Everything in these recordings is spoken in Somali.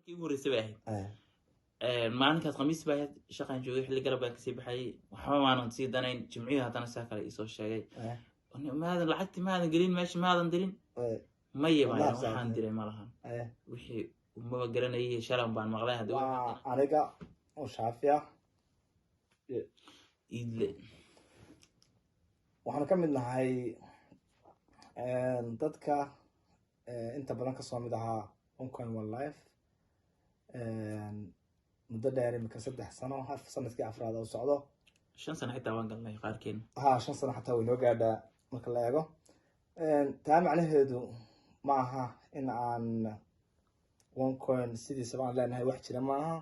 Markii ugu horreysay bay ahayd. Maalinkaas Khamiis baa ahayd, shaqaan joogay, xilli galab baan kasii baxayay, waxba maanan sii danayn. Jimcihii haddana saa kale iisoo sheegay: "Maadan lacagti maadan gelin meesha, maadan dirin?" "Maye," baan, "waxaan diray ma lahan." Wixii maba garanayay, shalan baan maqlay hadda. Waa aniga oo Shaafi ah. Iidle. Waxaan ka mid nahay dadka inta badan kasoo mid ahaa One One Life muddo dheer, imika 3 sano, sanadkii afraad oo socdo. 5 sano xitaa waan galnay qaarkeen. Ha, 5 sano xataa way noo gaadhaa. Marka la eego taa, macnaheedu ma aha in aan One Coin sidiisaba aan leenahay wax jira ma aha.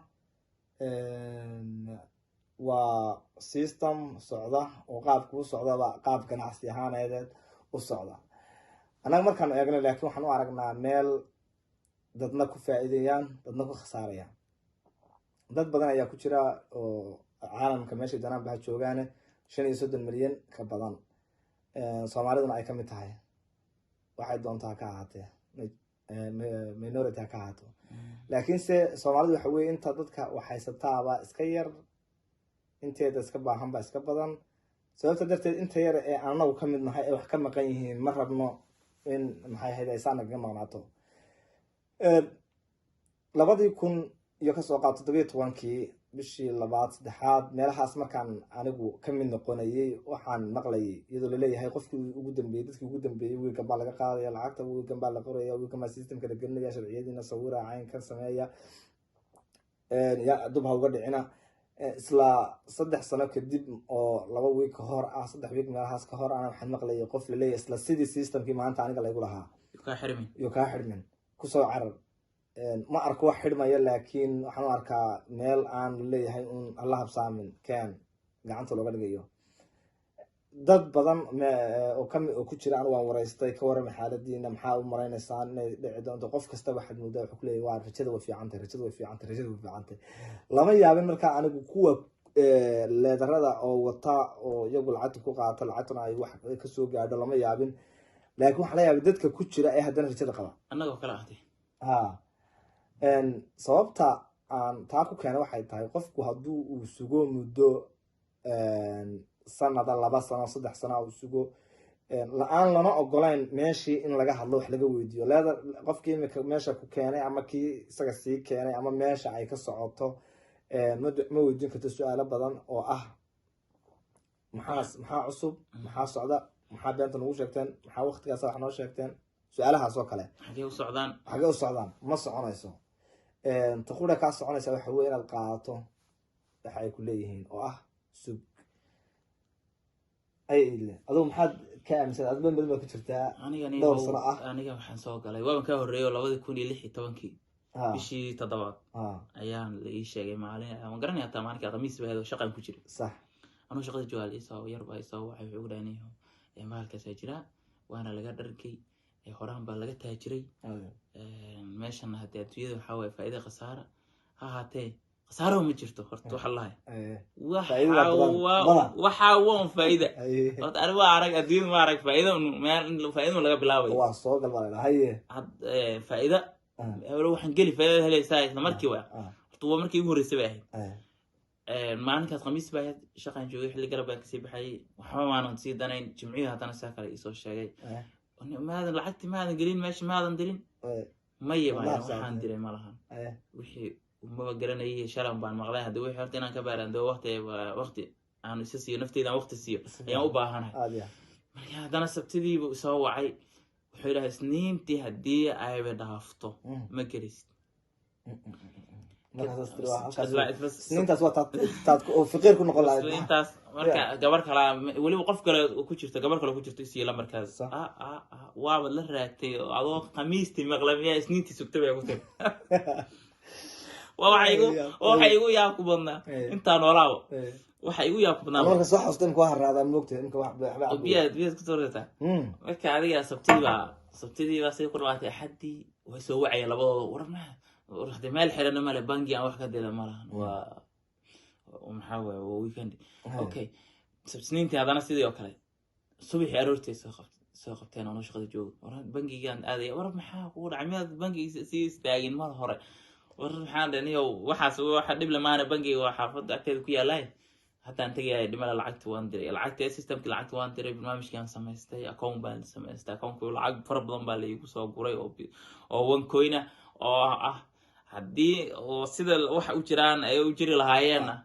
Waa system socda oo qaabka u socdaba qaab ganacsi ahaaneedeed u socda. Annaga markaanu eegno laakiin, waxaan u aragnaa meel dadna ku faa'iidayaan, dadna ku khasaarayaan. Dad badan ayaa ku jira oo caalamka meeshay doonaan baha joogaane, 35 milyan ka badan, Soomaaliduna ay kamid tahay. Waxay doontaa ka ahaatee, minority ha ka ahaato, laakiinse Soomaalidu waxa weye inta dadka waxhaysataaba iska yar, inteeda iska baahan ba iska badan. Sababta darteed, inta yar ee anagu ka mid nahay ee wax ka maqan yihiin, ma rabno in, maxay ahayd, ay saa nagaga maqnaato. 2000 iyo kasoo qaad 17-kii, bishii labaad, saddexaad, meelahaas, markaan anigu ka mid noqonayay, waxaan maqlayay iyadoo laleeyahay qofkii ugu dambeeyey, dadkii ugu dambeeyey, wiigan baa laga qaadaya lacagta, wiigan baa la qoraya, wiigan baa systemka la gelinaya, sharciyadiina sawira, caynkan sameeya, ya dub ha uga dhicina. Isla 3 sano kadib oo 2 wiig ka hor ah, 3 wiig meelahaas ka hor ana, waxaan maqlayay qof laleeyahay isla sidii systemkii maanta aniga laygu lahaa kaa xirmin. Iyo kaa xidhmin, kusoo carar. Ma arko wax xidhmaya, laakiin waxaan u arkaa meel aan laleeyahay un hala habsaamin keen gacanta looga dhigayo. Dad badan oo kami oo ku jira anigu waan waraystay: "Ka warrama xaaladiina? Maxaa u malaynaysaan inay dhici doonto?" Qof kasta waxaad moodaa wuxuu kuleeyahy: "Waa rajada way fiican tahay, rajada way fiican tahay, rajada way fiican tahay." Lama yaabin markaa anigu kuwa leedarada oo wata oo iyagu lacagta ku qaata, lacagtuna ay wax kasoo gaadho, lama yaabin, laakiin waxaa la yaabay dadka ku jira ee haddana rajada qaba. Annagoo kale ahtay. Ha, sababta aan taa ku keenay waxay tahay, qofku hadduu uu sugo muddo sanada, 2 sano, 3 sano uu sugo, la-aan lama ogolayn meeshii in laga hadlo, wax laga weydiiyo leeda qofkii imika meesha ku keenay ama kii isaga sii keenay ama meesha ay ka socoto, ma weydiin karto su-aalo badan oo ah: maxaa cusub? Maxaa socda? Maxaa beenta nagu sheegteen? Maxaa waktigaas wax noo sheegteen? Su-aalahaas oo kale. Xagee u socdaan? Xagee u socdaan? Ma soconayso. Taqura kaa soconaysa waxa wey inaad qaadato waxa ay ku leeyihiin oo ah sug. Ay ile, adugu maxaad ka aaminsan? Ad badan baad ku jirtaa. Aniga dhowr sano ah. Aniga waxaan soo galay, waaban kaa horreeyo, 2016-kii, bishii toddobaad ayaan la ii sheegay. Maalin waan garanaya, hataa maalinka Khamiis ba ahayd oo shaqaan ku jiray. Anuu shaqada joogaa la isoo yar baa isoo wacay. Wuxuu ugu dhahay: "Bahalkaasaa jira, waana laga dhargay, horaan baa laga taajiray meeshana. Haddii adduunyada waxaa waye faa'iida khasaara ha ahaatee, khasaaro ma jirto horta." Waxa lahay waxa wan faa'iida horta ani waa arag, adduunyada ma arag faa'iida, meel faa'iida laga bilaabayo. Waa soo galbaa, haye. Faa'iida waxaan geli, faa'iida helaysaa isla markii. Waa horta waa markii ugu horreysay bay ahayd. Maalinkaas Khamiis baa ahayd, shaqaan joogay, xilli galab baan kasii baxayay, waxba maanan sii danayn. Jimcihii haddana saa kale iisoo sheegay: "Maadan lacagti maadan gelin meesha, maadan dirin?" "Maye," baan, "waxaan diray ma lahan." Wixii maba garanayay, shalan baan maqlay hadda. Wixii horta inaan ka baaraan doo, waqti aan isa siiyo, nafteyda aan waqti siiyo ayaan u baahanahay. Marka haddana Sabtidiibu isoo wacay, wuxuu yidhaha: "Isniintii haddii ayba dhaafto, ma gelisid." Isniintaas waa taad oo faqiir ku noqon lahayd. Isniintaas marka gabar kala, weliba qof kale ku jirto, gabar kale ku jirto, isiiyo lambarkaas. Waabad la raagtay oo adoo Khamiistii maqla miyaa Isniintii sugtay, bay ku tiri. Waxa igu yaab ku badnaa intaa noolaaba, waxa igu yaab ku badnaa. Marka soo xasuusta imka waa haraadaa, moogta imka wax. Biyaad kusoo reetaa. Marka adiga sabtidii baa sidii ku dhawaatay. Axaddii way soo wacayeen labadooda: "War ma war hadee meel xirana male, bangi aan wax ka dila ma lahan, waa maxaa waaye, waa weekend." Okay, Isniintii haddana sidii oo kale subaxii aroortay soo qabteen anoo shaqada joogo: "War bangigaan aadaya." "War maxaa kugu dhacay? Miyaad bangiga sii istaagin mar hore?" War maxaan dhahay, niyow, waxaas waxa dhib lamaana, bangiga waa xaafadda agteeda ku yaalaay, haddaan tegaya dhimala. Lacagta waan diray, lacagta systemki lacagta waan diray, barnaamijkaan samaystay, account baan samaystay. Accountka lacag fara badan baa laigu soo guray oo one coin ah, oo ah haddii oo sida waxa u jiraan ay u jiri lahaayeenna,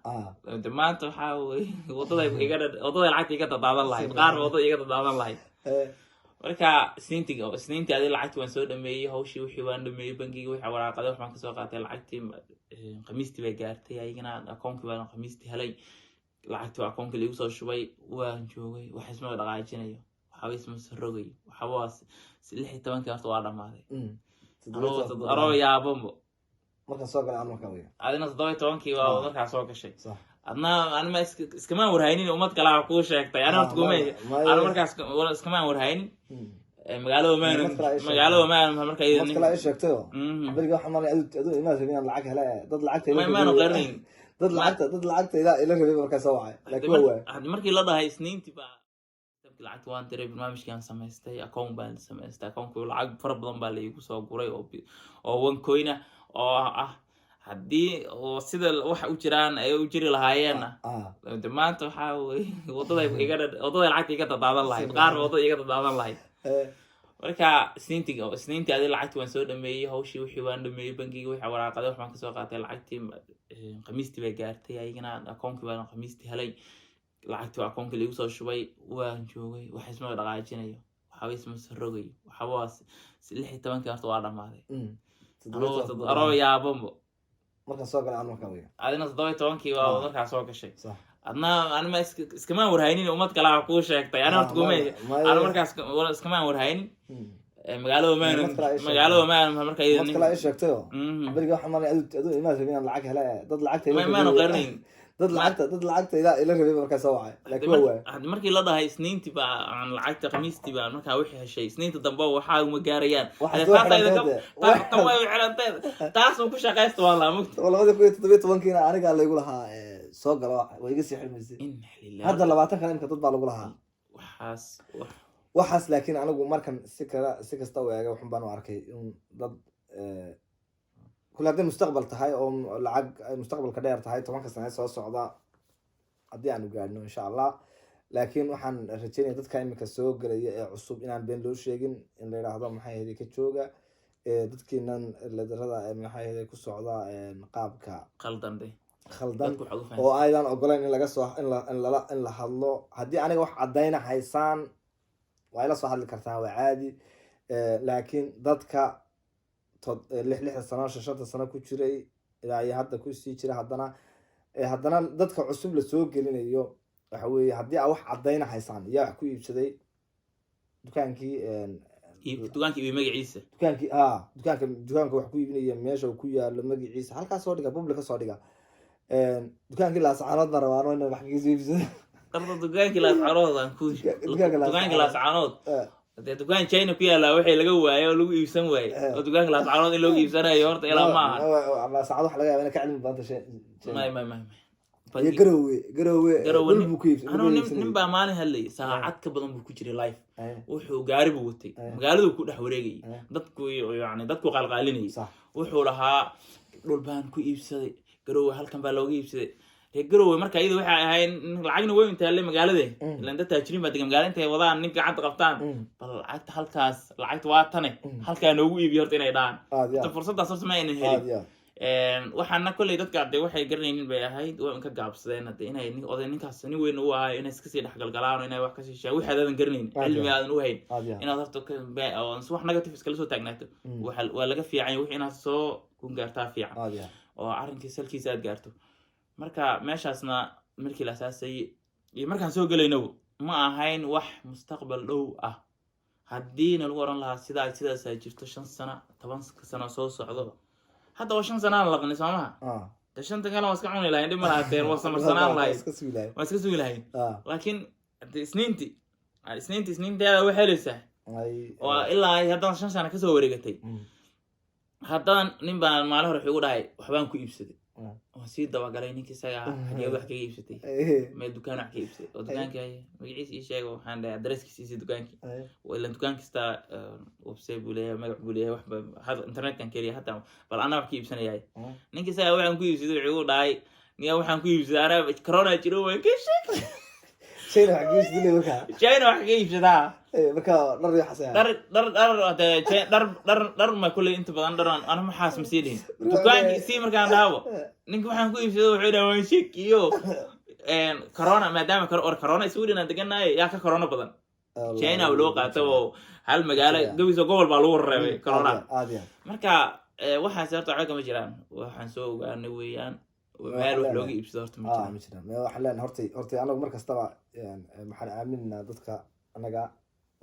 de maanta waxaa wey wadada iga wadada lacagta iga dadaadan lahayd, qaar wadada iga dadaadan lahayd. Marka Isniintii adi lacagti waan soo dhameeyey, hawshii wixii waan dhameeyey, bangiga wixii waraaqada wax baan kasoo qaatay. Lacagtii Khamiistii bay gaartay, ayagana akoonkii baan Khamiistii helay. Lacagtii waa akoonkii laigu soo shubay. Waan joogay, wax isma dhaqaajinayo, waxba isma sorogayo, waxba waa 16-kii horta waa dhamaaday. Anoo yaabambo. Markaan soo galay aan markaa wey. Adina 17-kii waa markaa soo gashay. Adna anima iskamaan warhaynin, ummad kalaa kuu sheegtay. Ani horta kuma ani markaas iskamaan warhaynin magaalada maan magaalada maan marka. Ummad kalaa ii sheegtayo. Beriga waxaan malay adu imaad rabin inaan lacag hele, dad lacagta maanu qarinayn. Dad lacagta ila rabay markaa soo wacay, laakiin waa waay. Haddi markii la dhahay Isniintii baa lacagta waan diray, barnaamijkaan samaystay, account baan samaystay. Accountka lacag fara badan baa laigu soo guray oo one coin ah, oo ah haddii oo sida waxa u jiraan ay u jiri lahaayeenna, de maanta waxaa wey wadada iga wadada lacagta iga dadaadan lahayd, qaar wadada iga dadaadan lahayd. Marka Isniintii adi lacagti waan soo dhameeyey, hawshii wixii waan dhameeyey, bangiga wixii waraaqada wax baan kasoo qaatay. Lacagtii Khamiistii bay gaartay, ayagana akoonkii baan Khamiistii helay. Lacagtii waa akoonkii laigu soo shubay. Waan joogay, wax isma dhaqaajinayo, waxba isma sorogayo, waxba waa 16-kii horta waa dhamaaday. Anoo yaabambo. Markaan soo galay aan markaa wey. Adina 17-kii waa markaa soo gashay. Adna anima iskamaan warhaynin, ummad kalaa kuu sheegtay. Ani horta kuma ani markaas iskamaan warhaynin magaalada maan magaalada maan marka. Ummad kalaa ii sheegtayo. Beriga waxaan malay adu imaad rabin inaan lacag hele, dad lacagta maanu qarinayn. Dad lacagta ila rabay markaa soo wacay, laakiin waa waay. Haddi markii la dhahay Isniintii baa aan lacagta, Khamiistii baan markaa wixii heshay, Isniinta dambe waxaa uma gaarayaan. Tan way xiranteed, taas un ku shaqaysta waa laa mugta. 2017-kiina anigaa laygu lahaa soo galo, waa iga sii xirmaysay. Hadda 20 kale imka dad baa lagu lahaa. Waxaas Waxaas laakiin anigu markan si kala si kasta u eega, waxun baan u arkay in dad kule hadday mustaqbal tahay oo lacag ay mustaqbalka dheer tahay, 10-ka sane soo socda haddii aanu gaadhno, insha Allah. Laakiin waxaan rajeynaya dadka imika soo gelaya ee cusub inaan been loo sheegin, in la yidhaahdo maxay ahayd ka jooga dadkiinan ledarada maxay ahayd ku socda qaabka qaldan de. Khaldan. Dadku waxaad u fahansan Oo aydan ogolayn in laga soo in la in lala in la hadlo. Haddii aniga wax caddayna haysaan, waa ila soo hadli kartaan, waa caadi. Laakiin dadka lix lixda sano, shan shanta sano ku jiray ilaa iyo hadda kusii jira, haddana dadka cusub la soo gelinayo, waxa weeye haddii aa wax caddayna haysaan, yaa wax ku iibsaday dukaankii? Dukaankii iyo magaciisa. Dukaankii ha, dukaanka wax ku iibinaya, meesha uu ku yaalo, magaciisa halkaas soo dhiga, public ka soo dhiga. Dukaankii Laascaanood baan rabaa anoo inaan wax kaga soo iibsado. Qarda dukaankii Laascaanood aan ku Dukaanka Laascaanood. Dukaankii Laascaanood dee dukaan China ku yaallaa waxay laga waayay oo lagu iibsan waayey, oo dukaanka Laascaanood in loogu iibsanayo horta ilaa ma aha. Laascaanood waxa laga yaaba inay ka cilmi badanta may may may iyo Garowe. Garowe. Dhul buu ku iibs Anuu nin baa maalin hadlayay, saacad ka badan buu ku jiray live. Wuxuu gaari buu watay, magaaladu ku dhex wareegayay, dadku yani dadku qalqaalinayay. Wuxuu lahaa dhul baan ku iibsaday Garowe, halkan baa looga iibsaday. Reer Garowe marka iyada waxay ahayn lacagna weyn taale magaalade, ilaan dad taajiriin baa degan magaalada, intay wadaan nin gacanta qabtaan, bal lacagta halkaas, lacagta waa tane, halkaa noogu iibiyo horta inay dhahaan. Aad horta fursadaas horta ma aynan helin. Aad iyo Waxaana kolley dadka de waxay garanaynin bay ahayd, waa ka gaabsadeen hade inay oday ninkaas nin weyn u ahay inay iska sii dhexgalgalaan oo inay wax kasii sheegaan wixii aadan garanaynin, cilmi aadan u hayn, aad iyo inaad horta oo wax negative iskala soo taagnaato. Waa laga fiican yahay wixii inaad soo kun gaartaa fiican, aad iyo oo arrinkii salkiisa aad gaarto. Marka meeshaasna markii la asaasayay iyo markaan soo gelaynaba ma ahayn wax mustaqbal dhow ah. Haddiina lagu oran lahaa sidaa sidaasaa jirto 5 sano, 10 sano soo socdo, hadda waa 5 sanaan laqnay, soo maha? De shanta kale waa iska cuni lahayn, dhib ma lahateen, waa samarsanaan lahayd. Iska sugi lahayd. Waa iska sugi lahayn. Laakiin hadde isniinti isniinteeda waxay helaysaa oo ilaa ay haddana 5 sano kasoo wareegatay. Haddana nin baa maalin hore wuxuu igu dhahay waxbaan ku iibsaday. Waan sii dabagalay ninka isaga ah, xagee wax kaga iibsatay? Meel dukaan wax ka iibsatay oo dukaanka magaciisa ii sheego. Waxaan dhahay, adresskiisa ii sii dukaankii. Waa ilan dukaan kasta website buu leeyahay, magac buu leeyahay, waxba hada internetkan keliya hataa bal anaa wax ka iibsanayahay. Ninka isaga waxaan ku iibsaday, wuxuu igu dhahay, niya waxaan ku iibsaday anaa corona jiro, waan ka sheeg. China wax gees dilay marka. China wax kaga iibsadaa. Marka dhar iyo xasaya. Dhar hadee dhar dhar dhar ma kulley inta badan dhar ana maxaas ma sii dhihin. Dukaankii sii markaan dhahabo, ninka waxaan ku iibsaday, wuxuu dhahay, waan shekiyo corona maadaama or corona Sweden aan deganahay, yaa ka corona badan? China loo qaata oo hal magaalo gabiso gobol baa lagu reebay corona. Aad iyo aad. Marka waxaas horta waxba kama jiraan. Waxaan soo ogaanay weeyaan, meel wax looga iibsado horta ma jiraan. Ma jiraan. Waxaan leenahay hortay anagu mar kastaba waxaan aaminaynaa dadka anaga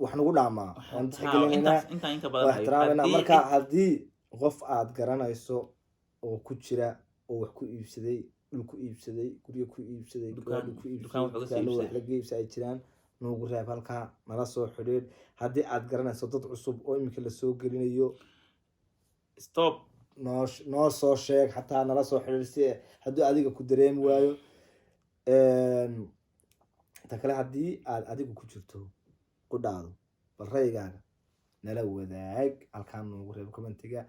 wax nagu dhaamaa, waan tixgelinaynaa. Intaas intaan inka badan waa hayo. ixtiraamayna. Marka haddii qof aad garanayso oo ku jira oo wax ku iibsaday, dhul ku iibsaday, guryo ku iibsaday, gawaadhi ku dukaan iibsaday, wax uga soo dukaano wax iibsaday. laga iibsa ay jiraan, noogu reeb halkaa, nala soo xidhiidh. Haddii aad garanayso dad cusub oo iminka lasoo gelinayo, stop. Noo soo sheeg, xataa nala soo xidhiidh si hadduu adiga ku dareemi waayo. Ta kale, haddii aad adigu ku jirto qudhaado, bal rayigaaga nala wadaag, halkaan noogu reebo commentiga.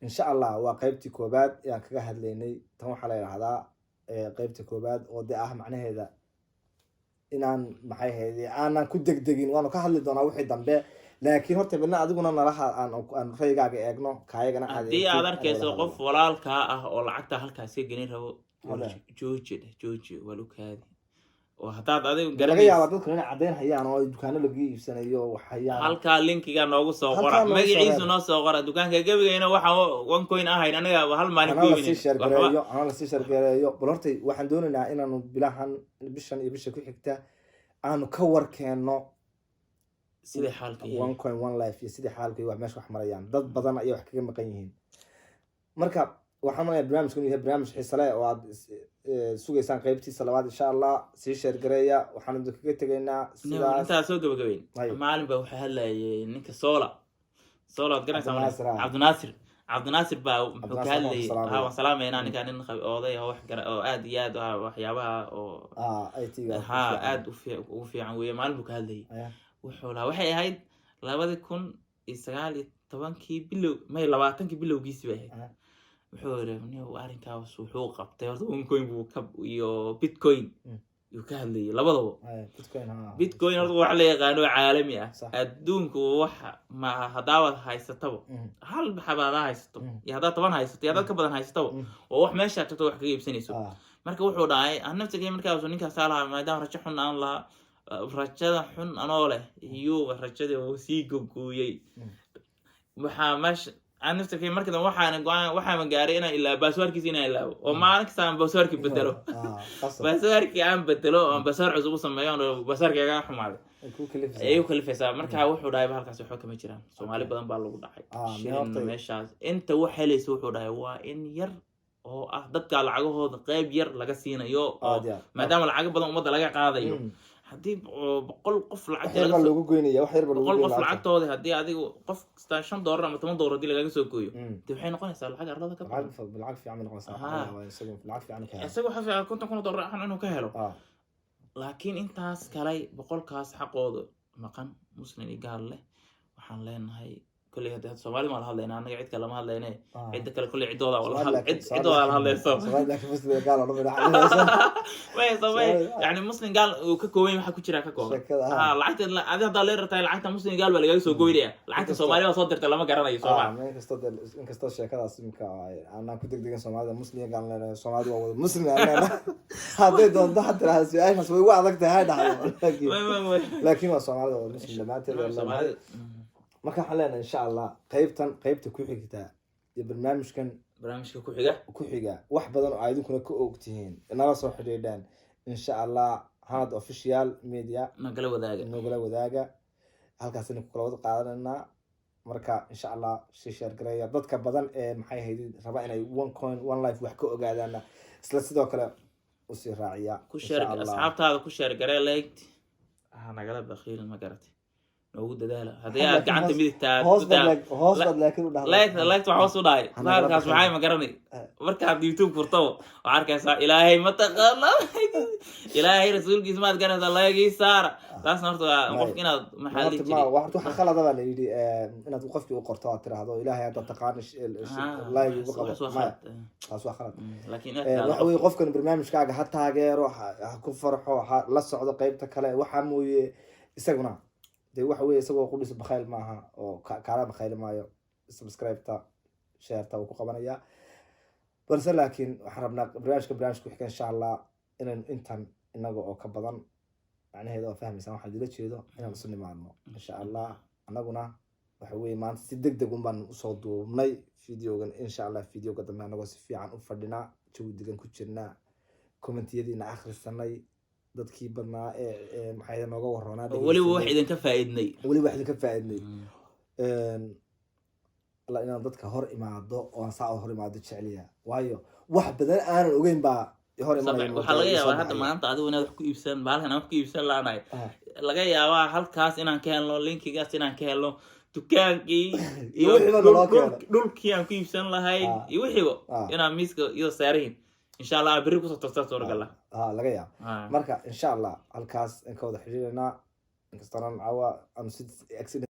Insha Allah waa qeybtii koobaad ee aan kaga hadlaynay tan. Waxaa la yidhahdaa qeybta koobaad oo de ah macnaheeda inaan maxay ahayd aanan ku degdegin. Waanu ka hadli doonaa wixii dambe, laakiin horta midna adiguna nalaha aan rayigaaga eegno, kaayagana aad Haddii eegtid, aad arkayso aan wada qof walaalkaa ah oo lacagta halkaas ka gelin rabo, Wada. jooji dheh, jooji, waa lukaadi oo haddaad adigu laga garanayso. Yaabaa dadku inay caddayn hayaan oo dukaano laga iibsanayo wax hayaan. Halkaa linkiga noogu soo qora. Halkaa noogu soo Magaciisu reeb. noo soo qora. Dukaanka gebigayna waxa one coin ahayn aniga hal maalin ku Hana lasii iibinin. share gareeyo, hana lasii share gareeyo. Bal hortay waxaan doonaynaa inaanu bilahan, bishan iyo bisha ku xigta, aanu ka war keenno Sida xaalka yahay. One coin one life iyo sidii xaalka iyo wax meesha wax marayaan. Dad badan ayaa wax kaga maqan yihiin. Marka waxaan malaya barnaamijkan yahay barnaamij xiise leh oo aad sugaysaan qeybtiisa labaad, insha Allah. Sii share gareeya. Waxaan idin kaga tegaynaa sidaas. Intaa soo gabagabeyn. Hay. Maalin baa waxaa hadlayay ninka Sola Sola, waad garanaysaa? Cabdinaasir, ah. Cabdinaasir baa muxuu ka Cabdinaasir, waan hadlayay salaamaya. Ha, waan salaamaynaa ninkaa, nin oday oo wax gara oo aad iyo aad ah waxyaabaha oo IT-ga. Ha, aad ugu fiican weeye. Maalin buu ka hadlayay, wuxuu lahaa, waxay ahayd 2019-kii bilow, may, 20-kii bilowgiisi bay ahayd. Wuxuu yiri, nin arrinkaas wuxuu qabtay horta one coin buu ka iyo bitcoin yuu ka hadlayay labadaba. Bitcoin, ha. Bitcoin horta wax la yaqaano oo caalami ah. Adduunku waxa ma hadaabaad haysataba, hal xaba hadaa haysato iyo haddaad 10 haysato iyo haddaad ka badan haysataba, oo wax meeshaa tagto wax kaga iibsanayso. Marka wuxuu dhahay, an naftigay markaasu ninkaasaa lahaa, maadaama rajo xun aan lahaa, rajada xun anoo leh iyuuba rajadii uu sii gogooyey. Waxaa meesha an naftigay marka dambe waxaana go-aan waxaama gaaray inaan ilaabo passwordkiisa, inaan ilaabo oo maalin kasta aan passwordkii bedelo. Qasab. Passwordkii aan bedelo oo aan password cusub u sameeyo oo passwordkii iga xumaaday. Ay ku kalifaysaa. Ayay u kalifaysaa. Marka wuxuu dhahay halkaas waxba kama jiraan, Soomaali badan baa lagu dhacay. Shilin meeshaas inta wax helaysa, wuxuu dhahay, waa in yar oo ah dadka lacagahooda qeyb yar laga siinayo oo Aad iyo aad. maadaama lacago badan ummadda laga qaadayo. Haddii oo 100 qof Wax lacagta yar laga baa soo loogu goynaya, wax yar baa loogu 100 qof goynaya. lacagtooda, haddii adigu qof kasta $5 ama $10 haddii lagaga soo gooyo, dee waxay noqonaysaa lacag arlada ka badan. Lacag fiican bay noqonaysaa. Waa isagu lacag fiican ka helo. Isaga waxaa fiican $50,000 ahaan inuu ka helo. Laakiin intaas kalay 100-kaas xaqooda maqan, muslim iyo gaal leh, waxaan leenahay kolley hadda Soomaalida maan la hadlaynaa annaga, cid kale lama hadlayne. Cidda kale kolley ciddooda wala ciddooda la hadlayso. Soomaali laakiin muslim gaal oo dhan bay dhacaysa. Way samay. Yani muslim gaal uu ka kooban yahay, waxaa ku jira ka kooban. Sheekada, ha, lacagta adi haddaa lee rabtaa lacagta muslim gaal baa lagaga soo goynaya, lacagta Soomaali baa soo dirtay lama garanayo, sooma? Inkastoo sheekadaas imika aanaan ku degdegan Soomaalida muslim gaal leenahay, Soomaalida waa wada muslim aan leenahay. Hadday doonto ha tiraahdo su-aashaas way ugu adag tahay, ha dhacdo, laakiin Way, way, way. laakiin waa Soomaalida wada muslim dhammaanteed waa leenahay. Soomaalida. Marka waxaan leenahay, insha Allah, qeybtan qeybta ku xigta iyo barnaamijkan Barnaamijka ku xiga. ku xiga, wax badan oo idinkuna ka og tihiin nala soo xidhiidhaan, insha Allah. Hanad Official Media nagala wadaaga. Nogala wadaaga, halkaasina ku kala wada qaadananaa. Marka insha Allah sii share gareeya. Dadka badan ee maxay ahayd raba inay one coin one life wax ka ogaadaana, isla sidoo kale usii raaciya. Ku Insha share Allah. Asxaabtaada ku share garee, like ha nagala bakiilin, ma garatay? Noogu dadaala haddii aad gacanta midigtaa Hoos baad, hoos baad laakiin u dhahday. Like waxaa hoos u dhahay bahalkaas, maxay ma garanay. Markaad YouTube furtabo, waxaa arkaysaa "Ilaahay ma taqaana, Ilaahay rasuulkiisa maad garanaysaa, like-gii saara." Taasna horta waa qofka inaad, maxaa la dhihi jiray? Horta waxa khalada baa la yidhi inaad qofkii u qorto, aad tiraahdo "Ilaahay haddaad taqaana, like ugu qabo." Maya, taas waa khalad. Laakiin waxa weye, qofkan barnaamijkaaga ha taageero, ha ku farxo, ha la socdo qeybta kale. Waxaa mooye isaguna dee waxa weye, isagoo qudhis bakhayl maaha oo kaala bakhayli maayo. Subscribe-ta, share-ta wuu ku qabanayaa. Balse laakiin waxaan rabnaa barnaamijka ku xiga, insha Allah, inaynu intan inaga oo ka badan, macnaheeda waa fahmaysaan waxaan idila jeedo, inaan isu nimaadno, insha Allah. Annaguna waxa weye, maanta si deg deg un baan usoo duubnay videogan. Insha Allah, videoga dambe anagoo si fiican u fadhinaa, jawi degan ku jirnaa, commentiyadiina akhrisanay, dadkii badnaa ee maxay nooga waroonaa. Weliba wax idinka faa'iidnay. Weliba wax idinka faa'iidnay. Alla, inaan dadka hor imaado oo aan saa hor imaado jecliya, waayo wax badan aanan ogeyn baa hor imanaya. Waxaa laga yaabaa hadda maanta adigu inaad wax ku iibsan bahalkan aan wax ku iibsan laanahay. Laga yaabaa halkaas inaan ka helno linkigaas, inaan ka helno dukaankii iyo dhulkii aan ku iibsan lahayn iyo wixiiba inaan miiska iyadoo saarahin, insha Allah, berri kusoo tortaa suuragala. Laga yaaba. Marka insha Allah halkaas aan ka wada xiriiranaa, inkastoonan caawa aanu si accident.